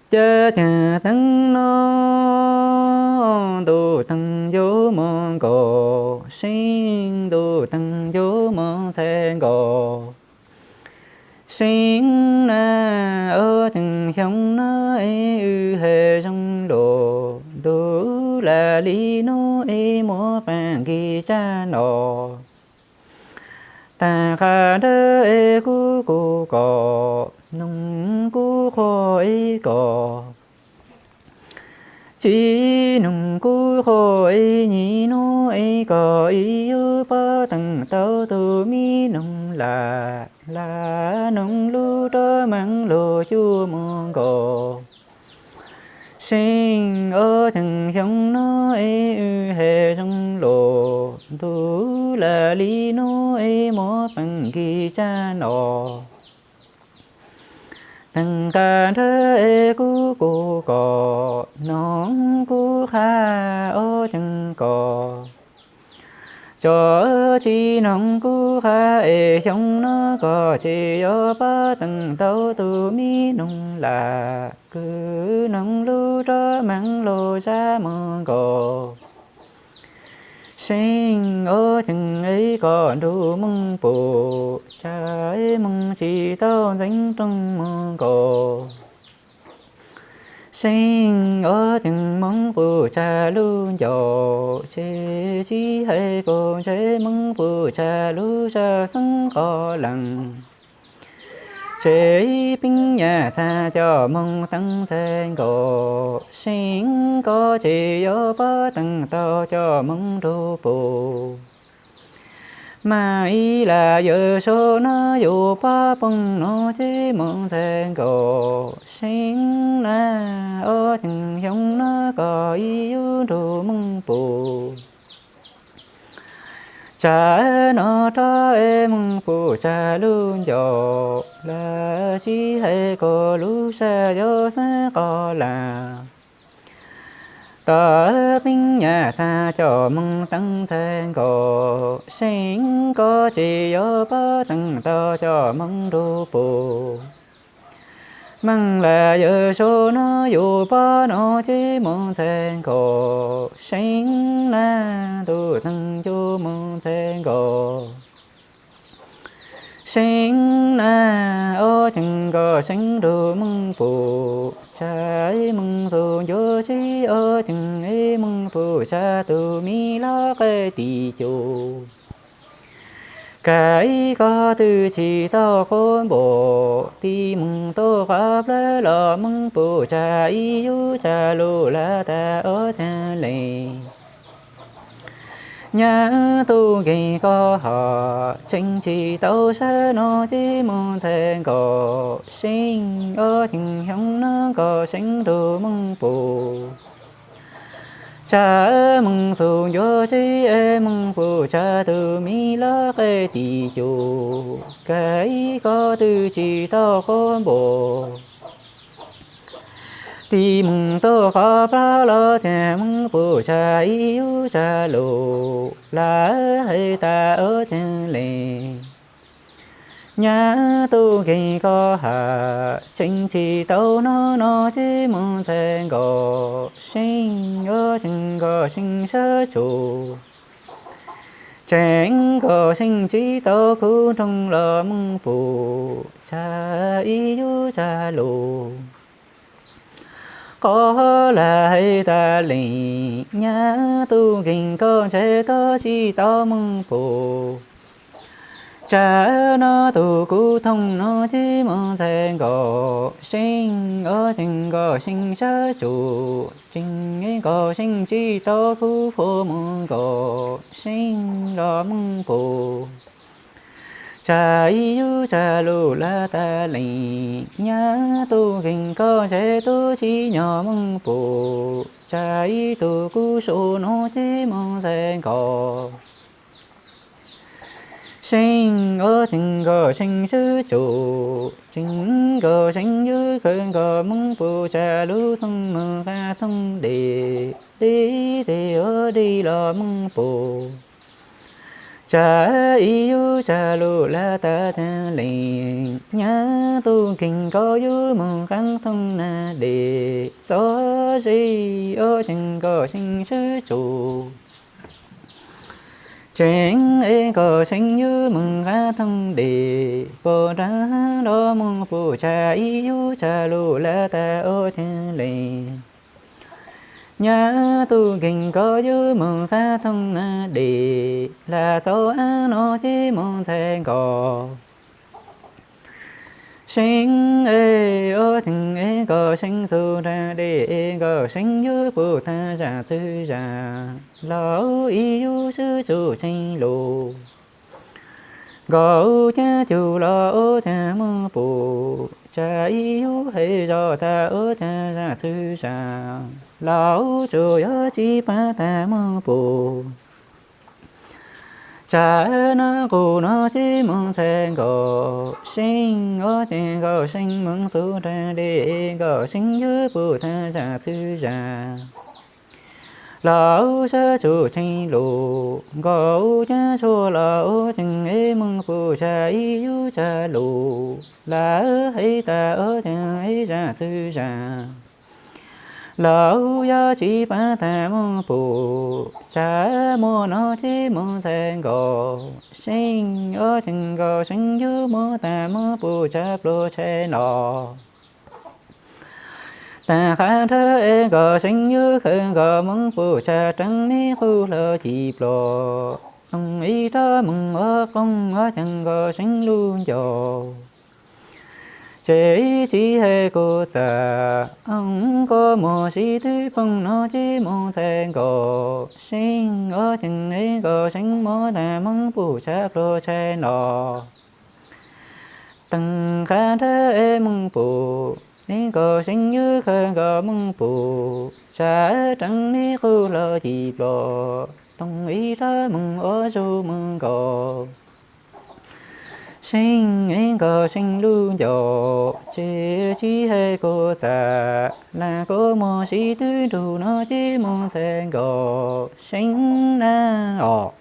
Caj cag teeb no, ntuj teeg yuav mus nkaus, seeb ntuj teeg yuav mus ntxhais nkaus. Seeb na, ob ceev xyoo no es wb hais zoo lus, ntuj lam li hnub es muab pab nkig tsaj no. Tag qhov ntawd es kuv kuj kom, noog kuv qhuas es kom, tsis noog kuv qhuas es nyim hnub es kom wb yuav pab teem tau tus me noog lam, lam noog lub roj meej los cuaj mus nkaus. Seeb ob ceev xyoo no es wb hais zoo lus, ntuj lam li hnub es muab pab nkig tsaj no. Tag qhov ntawd es kuv kuj kom, noog kuv qhia ob ceev kom, tso tsis noog kuv qhia es xyoo no kom tsis yuav pab teem tau tus me noog lam, kwv noog lub roj meej los zaj mus nkaus. Seeb ob ceev es kom nrug moog pum tsaj, moog tsis tau ntxeev rooj mus nkaus. Seeb ob ceev moog pum tsaj lub ncauj, tsis, tsis hais kom ntse moog pum tsaj lub sab xeeb qos lees. Tsev peeb nyam txhaj coj moog teeb ntxhais nkaus, seeb koj tsis yuav pab teem tau coj moog nrug pum. Mas ib lam yawm saub no yuav pab poob no ces moog ntxhais nkaus, seeb na, ob ceev xyoo no kom wb yuav nrug moog pum tsaj no rov es moog pum tsaj lub ncauj, lam tsis hais kom lub sab yog xeeb qos lam. Tom peeb nyam txhaj coj moog teeb ntxhais nkaus, seeb koj tsis yuav pab teem tau coj moog nrug pum. Meej lam yawm saub no yuav pab no ces moog ntxhais nkaus, seeb na, ntuj teeg yuav moog ntxhais nkaus. Seeb na, ob ceev kom seeb nrug moog pum tsaj, moog txug ncuav tsev ob ceev es moog pum tsaj tus me loj qaib tis cum. Kab ib koj twb tsis tau qhuav npaum, tig moog tuaj qhov plawg los moog pum tsaj ib yug tsaj lug lawm tag ob cag lees. Nyab tug nkeeg koj hom tseeb tsis tau sab no ces moog ntxhais nkaus, seeb ob ceev xyoo no kom seeb nrug moog pum tsaj, moog txug ncuav tsev es moog pum tsaj tus me loj qaib tis cum. Kab ib koj twb tsis tau qhuav npaum, tig moog tuaj qhov plawg los ces moog pum tsaj ib yug tsaj lug lawm hais tag ob cag lees. Nyab tug nkeeg koj hom tseeb tsis tau no no ces moog ntxhais nkaus, seeb ob ceev kom seeb sab tsum, tseeb kom seeb tsis tau khub roog los moog pum tsaj ib yug tsaj lug. Qhov lam hais tas lees, nyab tug nkeeg koj ntshai tuag tsis tau moog pum tsaj no tus kuv thooj no ces moog ntxhais nkaus, seeb ob ceev kom seeb sab tsum, tseeb kom seeb tsis tau khub phuam moog nkaus, seeb los moog pum tsaj ib yug tsaj lug lawm tas lees. Nyab tug nkeeg koj ntshai tuag tsis nyob moog pum tsaj ib tug kuv sau no ces moog ntxhais nkaus, seeb ob ceev kom seeb sab tsum, tseeb kom seeb yug kawg kom moog pum tsaj lub thooj moog qab thooj dej, dej dej ua dej los moog pum Tsam ib yug tsam lus lawv tas tag li, nyab tus nkeeg nkauj yug moog qaab thooj nag dej, txob zeb ob ceeg Nkauj Seeb swb tsum. Tseeb es Nkauj Seeb yug moog qaab thooj dej, puag nraag los moog pum tsam ib yug tsam lus lawv tas ua caag le. Nyab tus nkeeg nkauj yug moog qaab thooj nag dej, lam txaus ab no ces moog ntxhais Nkauj Seeb es ob ceeg es Nkauj Seeb txug nraag dej es Nkauj Seeb yug pum taag zam txwg zam, los ib yug swb tsum tseeb lug. Nkauj Cab Cug los ua caag moog pum, tsam ib yug hais zog tas ua caag zam txwg zam, los tsuas yog tsi paab taag moog pum. Tsam nab qus no ces moog ntxhais Nkauj Seeb, ob ceeg Nkauj Seeb moog txug nraag dej, Nkauj Seeb yug pum taag zam txwg zam, los sab tsum tseeb lug. Nkauj Cab Tshua los ua ceeg es moog pum tsam ib yug tsam lug, lawv hais tas ua caag es zam txwg zam, los yog tsi paab taag moog pum. Tsam muaj no ces moog ntxhais Nkauj Seeb, ob ceeg Nkauj Seeb yug moog taag moog pum tsam pluag tshais no. Taag qha nrhawv es Nkauj Seeb yug khawv nkaus moog pum tsam raav me qub hlau ci pluag, toog ib rab moog ua qooj ob ceeg Nkauj Seeb lub ncauj. Ces tsi hais kuv txam, kua muag sib twb phooj no ces moog ntxhais Nkauj Seeb, ob ceeg es Nkauj Seeb moog taag moog pum tsam pluag tshais no. Taag qha nrhawv es moog pum, es Nkauj Seeb yug khawv nkaus moog pum tsam raav me qub hlau ci pluag, toog ib rab moog ua zug moog Nkauj Seeb es Nkauj Seeb lub ncauj. Ces tsi hais kuv txam, lam kua muag sib twb nrug no ces moog ntxhais Nkauj Seeb na os.